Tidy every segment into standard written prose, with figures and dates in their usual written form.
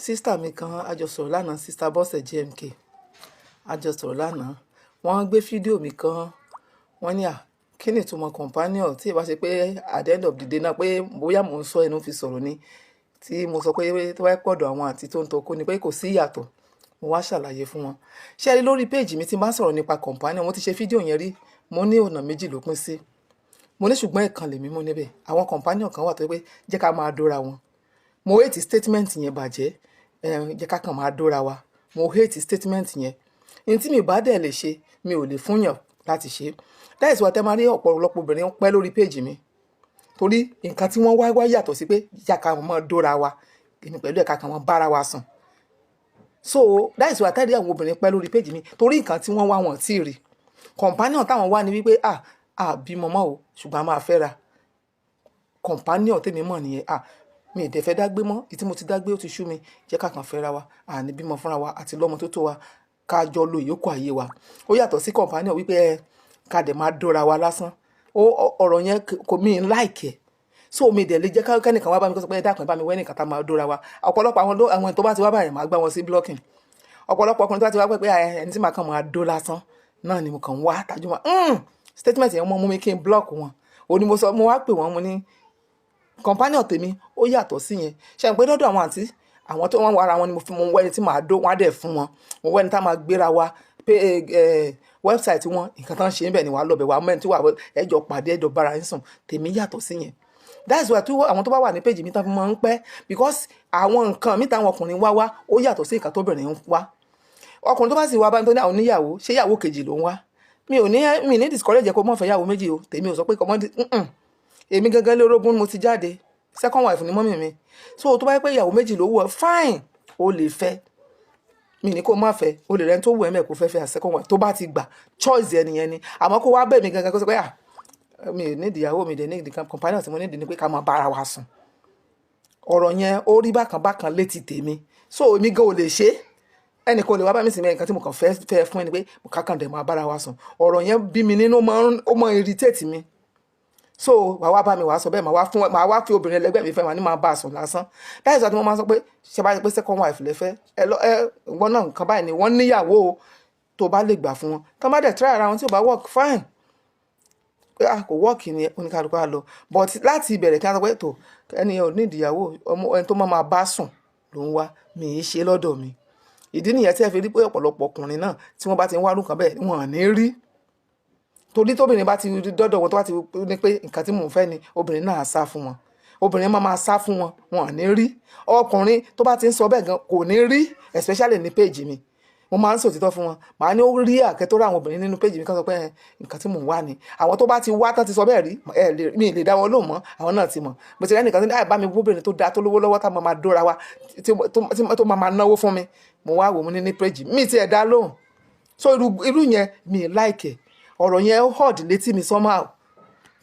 Sister mi kan, a jọ sọ̀rọ̀ lánàá, Sister Bọ́sẹ̀ GMK. A jọ sọ̀rọ̀ lánàá. Wọ́n gbé fídíò mi kan, wọ́n ní, "À, kí ni ìtumọ̀ companion?" Tí ì bá ṣe pé at the end of the day náà pé bóyá mò ń sọ ẹnu fi sọ̀rọ̀ ni, tí mo sọ pé tó bá pọ̀dọ̀ àwọn àǹtí tó ń tọ́kọ ni pé kò sí ìyàtọ̀. Mo wá ṣàlàyé fún wọn. Ṣé ẹ rí lórí page mi tí n bá sọ̀rọ̀ nípa companion, mo ti ṣe fídíò yẹn rí. Mo ní ọ̀nà méjì ló pín sí. Mo ní ṣùgbọ́n ẹ̀kan lèmi mú níbẹ̀. Àwọn companion kan wà tó jẹ́ pé jẹ́ ká máa dóra wọn. Mo hate statement yẹn bàjẹ́. Jẹ́ ká kàn máa dóra wa. Mo hate statement yẹn. Ohun tí mi bá dẹ̀ lè ṣe, mi ò lè fún yàn láti ṣe. That is why tẹ máa rí ọ̀pọ̀lọpọ̀ obìnrin pẹ́ lórí page mi. Torí nǹkan tí wọ́n wá wá yàtọ̀ sí pé jẹ́ ká máa dóra wa. Èmi pẹ̀lú ẹ̀ ká kàn máa bára wa sùn. So that is why tẹ́lẹ̀ àwọn obìnrin pẹ́ lórí page mi, torí nǹkan tí wọ́n wá wọn tí ì rí. Companion táwọn wá ni wípé, "À, a bímọ mọ́ o, ṣùgbọ́n a máa fẹ́ra." Companion tèmi mọ̀ nìyẹn. "À, mi ì dẹ̀ fẹ́ dágbé mọ́. Èyí tí mo ti dágbé ó ti sú mi. Jẹ́ ká kàn fẹ́ra wa. A ní bímọ fúnra wa àti lọ́mọ tó tó wa. Ká jọ lo ìyókù ayé wa." Ó yàtọ̀ sí companion wípé ẹ ká dẹ̀ máa dóra wa lásán. Ọ̀rọ̀ yẹn kò mi like ẹ̀. So mi dẹ̀ lè jẹ́ ká kẹ́nìkan wá bá mi kó sọ pé, "Ẹ dákun, ẹ bá mi wẹ́ nìkan tá máa dóra wa." Ọ̀pọ̀lọpọ̀ àwọn tó bá ti wá báyìí, màá gbá wọn sí blocking. Ọ̀pọ̀lọpọ̀ ọkùnrin tó bá ti wá pé ẹni tí màá kàn máa dó lásán náà ni mo kàn ń wá tajú mọ́. Statement yẹn mọ́ mú mi kí n block wọn. Ó ní mo sọ, mo wá pè wọ́n, mo ní companion tèmi ó yàtọ̀ sí yẹn. Ṣé ẹ mọ̀ pé lọ́dọ̀ àwọn àǹtí, àwọn tó wọ́n wá ara wọn ni mo fi mo wá ẹni tí màá dó, wọ́n á dẹ̀ fún wọn. Mo wá ẹni tá máa gbéra wa pé website wọn, nǹkan tó ń ṣe níbẹ̀ ni wàá lọ bẹ̀, wàá mọ̀ ẹni tí wàá ẹ jọ pàdé, ẹ jọ bára yín sùn. Tèmi yàtọ̀ sí yẹn. That is why tí àwọn tó bá wà ní page mi tán fi máa ń pẹ́, because àwọn nǹkan mi táwọn ọkùnrin wá wá ó yàtọ̀ sí nǹkan tóbìnrin ń wá. Ọkùnrin tó bá sì wá bá ń tó ní àwọn oníyàwó, ṣé ìyàwó kejì ló ń wá? Mi ò ní, mi ní discourage kó mọ̀ fẹ́ ìyàwó méjì o. Tèmi ò sọ pé kọ́mọ́. Èmi gangan lé orogún mo ti jáde. Second wife ni mummy mi. So tó bá yẹ pé ìyàwó méjì ló wù ọ́, fine, o lè fẹ́. Mi ní kó má fẹ́. O lè rẹ́ni tó wù ẹ́ mẹ́ kó fẹ́ fẹ́ as second wife tó bá ti gbà. Choice ẹni yẹn ni. Àmọ́ kó wá bẹ̀ mí gangan kó sọ pé, "À, mi ò nídìí ìyàwó mi, dẹ̀ nídìí companion tí mo nídìí ni pé ká máa bára wa sùn." Ọ̀rọ̀ yẹn ó rí bákan bákan létí tèmi. So èmi gan ò lè ṣe é. Ẹnì kan ò lè wá bá mi sì mẹ́ nǹkan tí mo kàn fẹ́ fẹ́ fún ẹni pé ká kàn dẹ̀ máa bára wa sùn. Ọ̀rọ̀ yẹn bí mi nínú, ó máa ń irritate mi. So wàá wá bá mi, wàá sọ bẹ́ẹ̀, màá wá fi obìnrin ẹlẹgbẹ́ mi fẹ́, màá ní máa bá a sùn lásán. That is why mo máa sọ pé ṣe bá ṣe pé second wife lẹ fẹ́ ẹ lọ, ẹ gbọ́n náà, nǹkan báyìí ni wọ́n níyàwó o, tó bá lè gbà fún wọn, tó bá dẹ̀ try ara wọn, tí ò bá work, fine. Pé ah, kò work ni, oníkálukú á lọ. But láti ìbẹ̀rẹ̀, kí wọ́n sọ pé tó ẹni yẹn ò ní ìdíyàwó, ọmọ ẹni tó máa máa bá sùn ló ń wá, mi ì ṣe lọ́dọ̀ mi. Ìdí nìyẹn tí ẹ fi rí pé ọ̀pọ̀lọpọ̀ ọkùnrin náà tí wọ́n bá ti ń wá nǹkan bẹ́ẹ̀, wọn ò ní rí, torí tóbìnrin bá ti dọ́dọ̀ wọn, tó bá ti ní pé nǹkan tí mò ń fẹ́ ni, obìnrin náà á sá fún wọn. Obìnrin máa máa sá fún wọn, wọn ò ní rí. Ọkùnrin tó bá ti ń sọ bẹ́ẹ̀ gan kò ní rí, especially ní page mi. Mo máa ń sòtítọ́ fún wọn. Màá ní ó rí àkẹ́ tó rà àwọn obìnrin nínú page mi kan sọ pé nǹkan tí mò ń wá ni. Àwọn tó bá ti wá tán ti sọ bẹ́ẹ̀ rí, ẹ lè mi lè dá wọn lóhùn mọ́. Àwọn náà ti mọ̀. Mo ti rẹ́ nìkan tí ní àìbá mi bóbìnrin tó dáa, tó lówó lọ́wọ́, tá máa máa dóra wa, tó máa máa náwó fún mi. Mo wá wò, mo ní ní page mi ti ẹ̀ dá lóhùn. So irú yẹn mi like ọ̀rọ̀ yẹn, ó hard létí mi somehow.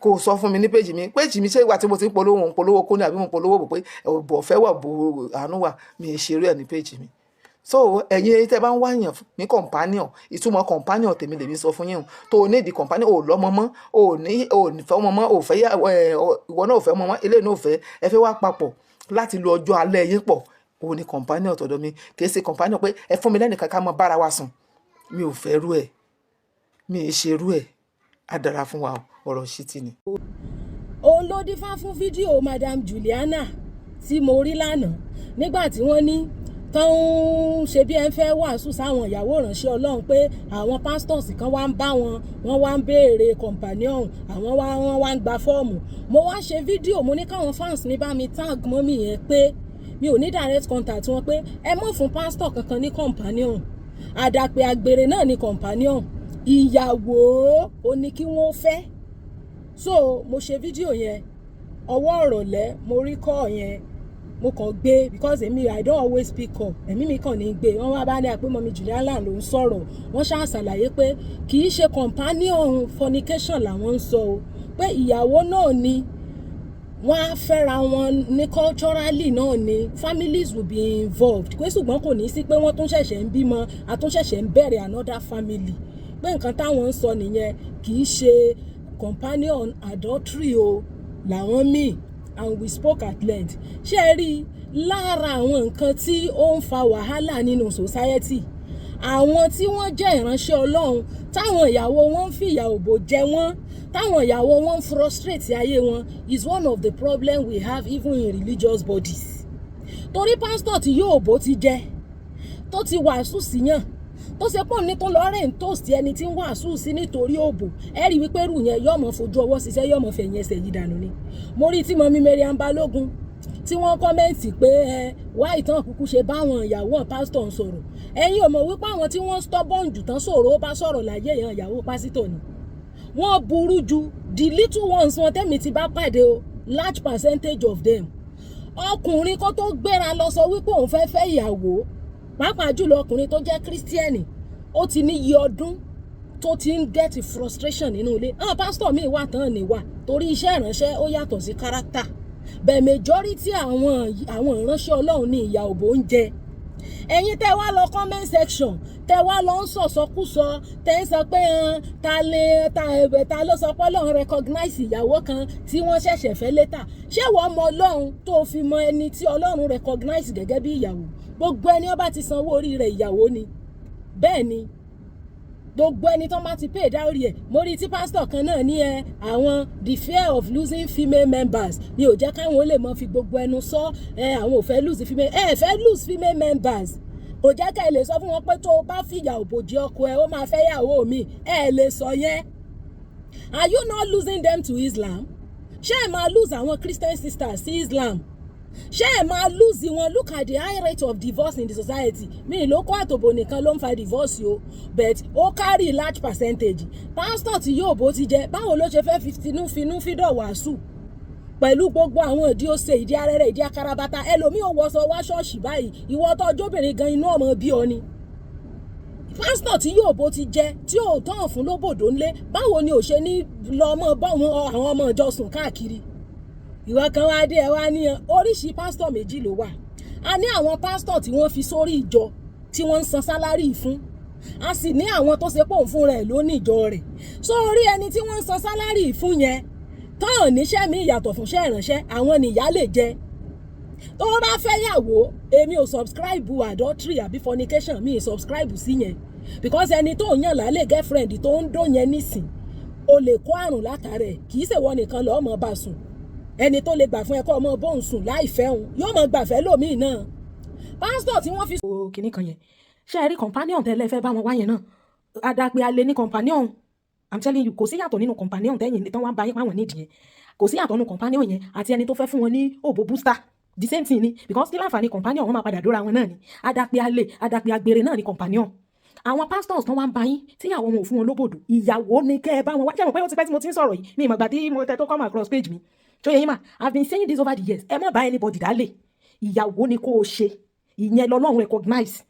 Kò sọ fún mi ní page mi. Page mi, ṣé ìgbà tí mo ti ń polówó, mo ń polówó kó ní àbí mo ń polówó bò pé òbò ọ̀fẹ́ wà, bò àánú wà? Mi ì ṣeré ẹ̀ ní page mi. So ẹ̀yin tẹ́ bá ń wáyàn ní companion, ìtumọ̀ companion tèmi lèmi sọ fún yín o. Tó o ní ìdí companion, ò lọ́mọ mọ́, ò ní, ò ní fẹ́ ọmọ mọ́, ò fẹ́ ìwọ náà ò fẹ́ ọmọ mọ́, eléyìí náà ò fẹ́, ẹ fẹ́ wá papọ̀ láti lo ọjọ́ alẹ́ yín pọ̀, òun ni companion tọ̀dọ̀ mi. Kì í ṣe companion pé ẹ fún mi lẹ́nìkan ká máa bára wa sùn. Mi ò fẹ́ rú ẹ̀, mi ì ṣe rú ẹ̀. Á dára fún wa o. Ọ̀rọ̀ ṣítì ni. Òun ló dífá fún fídíò Madam Juliana tí mo rí lánàá, nígbà tí wọ́n ní tó ń ṣe bí ẹ ń fẹ́ wàásù sáwọn ìyàwó ìránṣẹ́ Ọlọ́run pé àwọn pastors kan wá ń bá wọn, wọ́n wá ń béèrè companion àwọn, wá wọ́n wá ń gba fọ́ọ̀mù. Mo wá ṣe fídíò, mo ní káwọn fans mi bá mi tag mummy yẹn pé mi ò ní direct contact wọn, pé ẹ mọ̀ fún pastor kankan ní companion. Àdàpè àgbèrè náà ní companion. Ìyàwó ò ní kí wọ́n fẹ́. So mo ṣe fídíò yẹn ọwọ́ ọ̀rọ̀lẹ́. Mo rí call yẹn, mo kàn gbé because èmi, I don't always pick up. Ẹ̀mí mi kàn ní gbé. Wọ́n wá bá ní àpé mummy Juliana ló ń sọ̀rọ̀. Wọ́n ṣáà ṣàlàyé pé kì í ṣe companion fornication làwọn ń sọ o, pé ìyàwó náà ni wọ́n á fẹ́ra wọn ní culturally náà ni, families will be involved, pé ṣùgbọ́n kò ní sí pé wọ́n tún ṣẹ̀ṣẹ̀ ń bímọ, àtún ṣẹ̀ṣẹ̀ ń bẹ̀rẹ̀ another family, pé nǹkan táwọn ń sọ nìyẹn, kì í ṣe companion adultery o làwọn míì. And we spoke at length. Ṣé ẹ rí i Lára àwọn nǹkan tí ó ń fa wàhálà nínú society, àwọn tí wọ́n jẹ́ ìránṣẹ́ Ọlọ́run táwọn ìyàwó wọn ń fìyà òbò jẹ wọ́n, táwọn ìyàwó wọn ń frustrate ayé wọn, is one of the problem we have even in religious bodies. Torí pásítọ̀ tí yóò bó ti jẹ, tó ti wàásù síyàn, tó ṣe pọ̀ ní tó lọ́ọ́ rẹ̀ ń toast ẹni tí ń wàásù sí nítorí òbò, ẹ rí wípé rù yẹn yóò mọ̀ fojú ọwọ́ ṣiṣẹ́, yóò mọ̀ fẹ̀yìn ẹsẹ̀ yìí dànù ni. Mo rí tí mummy Mariam Balógun tí wọ́n comment pé ẹ wá ìtàn kúkú ṣe báwọn ìyàwó pásítọ̀ ń sọ̀rọ̀. Ẹ̀yin ò mọ̀ wípé àwọn tí wọ́n stubborn jù tán sọ̀rọ̀ ó bá sọ̀rọ̀ láyé yẹn, ìyàwó pásítọ̀ ni. Wọ́n burú ju the little ones wọn tẹ́mi ti bá pàdé o. Large percentage of them, ọkùnrin kó tó gbéra lọ sọ wípé òun fẹ́ fẹ́ ìyàwó, pàápàá jùlọ ọkùnrin tó jẹ́ Christian, ó ti ní iye ọdún tó ti ń get frustration nínú ilé. Àwọn pásítọ̀ míì wà tán ní wà torí iṣẹ́ ìránṣẹ́ ó yàtọ̀ sí character bẹ́ẹ̀. Majority àwọn ìránṣẹ́ Ọlọ́run ní ìyà òbò ń jẹ. Ẹ̀yin tẹ́ wá lọ comment section, tẹ́ wá lọ ń sọ̀sọ́kúsọ, tẹ́ ń sọ pé ta lè ta ẹ̀bẹ̀, ta ló sọ pé Ọlọ́run recognize ìyàwó kan tí wọ́n ṣẹ̀ṣẹ̀ fẹ́ later? Ṣé wọ́n mọ Ọlọ́run tó fi mọ ẹni tí Ọlọ́run recognize gẹ́gẹ́ bí ìyàwó? Gbogbo ẹni ó bá ti sanwó orí rẹ̀, ìyàwó ni. Bẹ́ẹ̀ ni, gbogbo ẹni tó máa ti pay dowry ẹ̀. Mo rí tí pásítọ̀ kan náà ní ẹ àwọn the fear of losing female members ni ò jẹ́ káwọn ó lè mọ fi gbogbo ẹnu sọ ẹ. Àwọn ò fẹ́ lose female, ẹ fẹ́ lose female members, kò jẹ́ ká ẹ lè sọ fún wọn pé tó o bá fìyà òbòjì ọkọ ẹ, ó máa fẹ́ yàwó mi. Ẹ lè sọ yẹn. Are you not losing them to Islam? Ṣé ẹ máa lose àwọn Christian sisters sí Islam? Ṣé ẹ máa lose wọn? Look at the high rate of divorce in the society. Mi ló kó àtòbò nìkan ló ń fa divorce o, but ó carry large percentage. Pastor tí yóò bó ti jẹ, báwo ló ṣe fẹ́ fi finú fídọ̀ wàásù pẹ̀lú gbogbo àwọn ìdí ose, ìdí arẹ́rẹ́, ìdí akarabata? Ẹlòmíì ò wọṣọ wá ṣọ́ọ̀ṣì báyìí, ìwọ tó ọjọ́bìnrin gan, inú ọmọ bí ọ ni. Pásítọ̀ tí yóò bó ti jẹ, tí ò tán fún lóbòdó ńlé, báwo ni ò ṣe ní lọ mọ́ bá àwọn ọmọ ìjọ sùn káàkiri? Ìwọ kan wá dé, ẹ wá ní oríṣi pásítọ̀ méjì ló wà. A ní àwọn pásítọ̀ tí wọ́n fi sórí ìjọ tí wọ́n ń san salary fún, a sì ní àwọn tó ṣe pé òun fún rẹ̀ ló ní ìjọ rẹ̀. Sórí ẹni tí wọ́n ń san salary fún yẹn, tán níṣẹ́ mi ìyàtọ̀ fúnṣẹ́ ìránṣẹ́, àwọn nìyá lè jẹ tó bá fẹ́ yàwó. Èmi ò subscribe adultery àbí fornication, mi ì subscribe sí yẹn, because ẹni tó ń yàn lálẹ́, girlfriend tó ń dó yẹn nísìn, o lè kó àrùn látara ẹ̀. Kì í ṣèwọ nìkan lọ́ọ́ mọ̀ bá sùn. Ẹni tó lè gbà fún ẹ kọ́ ọmọ bóun sùn láìfẹ́ òun, yóò mọ̀ gbàfẹ́ lómìn náà. Pásítọ̀ tí wọ́n fi. O kìnnì kan yẹn, ṣé ẹ rí companion tẹ́lẹ̀ fẹ́ bá wọn wá yẹn náà? Àdàpè alẹ́ ní companion. I'm telling you, kò sí yàtọ̀ nínú companion tẹ́yìn tán wá ń bá yín pàwọn nídìí yẹn. Kò sí yàtọ̀ nínú companion yẹn àti ẹni tó fẹ́ fún wọn ní òbò booster. The same thing ni, because kí láǹfààní companion? Wọn máa padà dóra wọn náà ni. Àdàpè alẹ́, àdàpè àgbèrè náà ni companion. Àwọn pastors tán wá ń bá yín tíyàwó wọn ò fún wọn lóbòdò, ìyàwó ni kẹ́ ẹ bá wọn wá. Ṣé mo pé ó ti pẹ́ tí mo ti ń sọ̀rọ̀ yìí? Mi ìmọ̀gbà tí mo tẹ tó come across page mi tó yẹ yín mà. I've been saying this over the years. Ẹ má bá anybody dálé, ìyàwó ni kó o ṣe. Ìyẹn lọ́lọ́run recognize.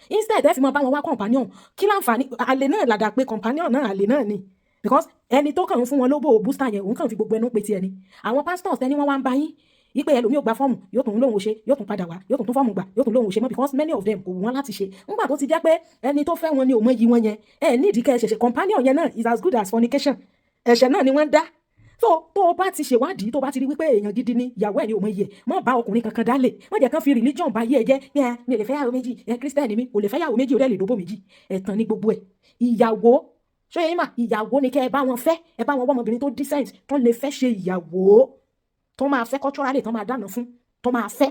Instead ẹ fi máa bá wọn wá companion, kí láǹfààní? Àlè náà làdà pé companion náà, àlè náà ni, because ẹni tó kàn ń fún wọn lóbò booster yẹn, òun kàn fi gbogbo ẹnu pé tiẹ̀ ni. Àwọn pastors tẹni wọ́n wá ń bá yín ipe ẹlòmíì ò gba fọ́ọ̀mù, yóò tún lóun ò ṣe, yóò tún padà wá, yóò tún tún fọ́ọ̀mù gbà, yóò tún lóun ò ṣe mọ́, because many of them kò wù wọ́n láti ṣe. Ńgbà tó ti jẹ́ pé ẹni tó fẹ́ wọn ni ò mọ iyì wọn yẹn, ẹ nídìí kẹ́ ẹ ṣẹ̀ṣẹ̀ companion yẹn náà is as good as fornication. Ẹ̀ṣẹ̀ náà ni wọ́n ń dá. So tó o bá ti ṣèwádìí, tó o bá ti rí wípé èèyàn gidi ni, ìyàwó ẹ̀ ni ò mọ iyì ẹ̀, má bá ọkùnrin kankan dálé. Má jẹ́ kán fi religion bá yé ẹ jẹ́. Ẹ mi ò lè fẹ́ yàwó méjì, ẹ Christian mi kò lè fẹ́ yàwó méjì, ó dẹ̀ lè dóbò méjì. Ẹ̀tàn ní gbogbo ẹ̀. Ìyàwó, ṣé yẹn mà, ìyàwó ni kẹ́ ẹ bá wọn fẹ́. Ẹ bá wọn wọ́n ọmọbìnrin tó decent, tó lè fẹ́ ṣe ìyàwó, tó máa fẹ́ culturally, tó máa dáná fún, tó máa fẹ́.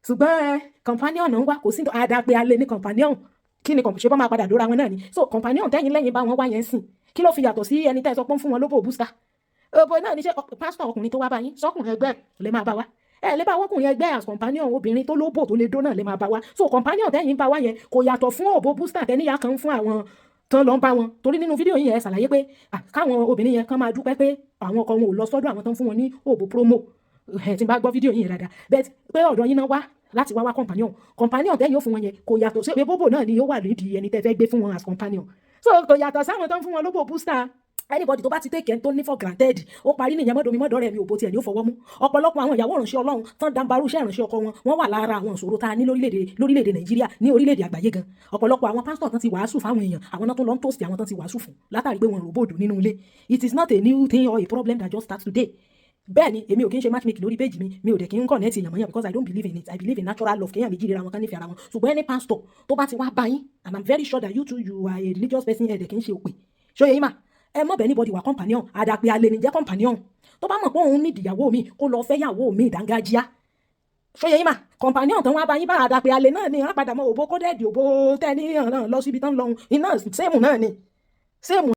Ṣùgbọ́n ẹ companion ń wá, kò sí àdàpé alẹ́ ní companion. Kí ni ṣe bá máa padà dóra wọn náà ni? So companion tẹ́yìn lẹ́yìn bá wọn wá yẹn sìn, kí ló fi yàtọ̀ sí ẹni tẹ́ ẹ sọ pé ń fún wọn lóbò booster? Òbò náà ní. Ṣe pásítọ̀ ọkùnrin tó wá bá yín, sọkùnrin ẹgbẹ́ lè máa bá wa? Ẹ lè bá wọ́kùnrin ẹgbẹ́ as companion. Obìnrin tó lóbò tó lè dó náà lè máa bá wa. So companion tẹ́yìn bá wa yẹn kò yàtọ̀ fún òbò booster tẹ́níyà kan fún àwọn tán lọ ń bá wọn. Torí nínú fídíò yìí, ẹ ṣàlàyé pé káwọn obìnrin yẹn kán máa dúpẹ́ pé àwọn ọkọ wọn ò lọ sọ́dọ̀ àwọn tán fún wọn ní òbò promo. Ẹ tí n bá gbọ́ fídíò yìí dáadáa, bẹ́ẹ̀ pé ọ̀dọ̀ yín náà wá láti wá wá companion. Companion tẹ́yìn ó fún wọn yẹn kò yàtọ̀ sí pé bóbò náà ni ó wà nídìí ẹni tẹ́ fẹ́ gbé fún wọn as companion. So kò yàtọ̀ sáwọn tó ń fún wọn lóbò booster. Anybody tó bá ti take ẹni tó ní for granted, ó parí nìyẹn. Mọ́dọ̀ mi, mọ́dọ̀ rẹ̀ mi ò bó tiẹ̀ ní ó fọwọ́ mú. Ọ̀pọ̀lọpọ̀ àwọn ìyàwó ìránṣẹ́ Ọlọ́run tán dambarú iṣẹ́ ìránṣẹ́ ọkọ wọn, wọ́n wà lára àwọn ìṣòro tá a ní lórílẹ̀‐èdè Nàìjíríà, ní orílẹ̀‐èdè àgbáyé gan. Ọ̀pọ̀lọpọ̀ àwọn pásítọ̀ tán ti wàásù fáwọn èèyàn, àwọn náà tó lọ ń toast àwọn tán ti wàásù fún, látàrí pé wọn ròbòdù nínú ilé. It is not a new thing or a problem that just starts today. Bẹ́ẹ̀ ni, èmi ò kí ń ṣe matchmaking lórí page mi. Mi ò dẹ̀ kí ń connect èèyàn mọ́yàn because I don't believe in it. I believe in natural love, kéèyàn méjì ríra wọn, kán nífẹ̀ẹ́ ara wọn. Ṣùgbọ́n any pastor tó bá ti wá bá yín, and I'm very sure that you too, you are a religious person, ẹ̀ dẹ̀ kí ń ṣe òpè, ṣó yẹ yín mà? Ẹ mọ̀ bẹ́ẹ̀, anybody wà companion, àdàpè àlè ní jẹ́ companion. Tó bá mọ̀ pé òun ní ìdìyàwó mi, kó lọ fẹ́ yàwó mi ìdángájíá. Ṣó yẹ yín mà? Companion tó wá bá yín bá àdàpè àlè náà ni wọ́n padà mọ òbó kódẹ́ẹ̀dì òbó tẹ́ ní lọ síbi tán lọ́hùn iná, same náà ni, same.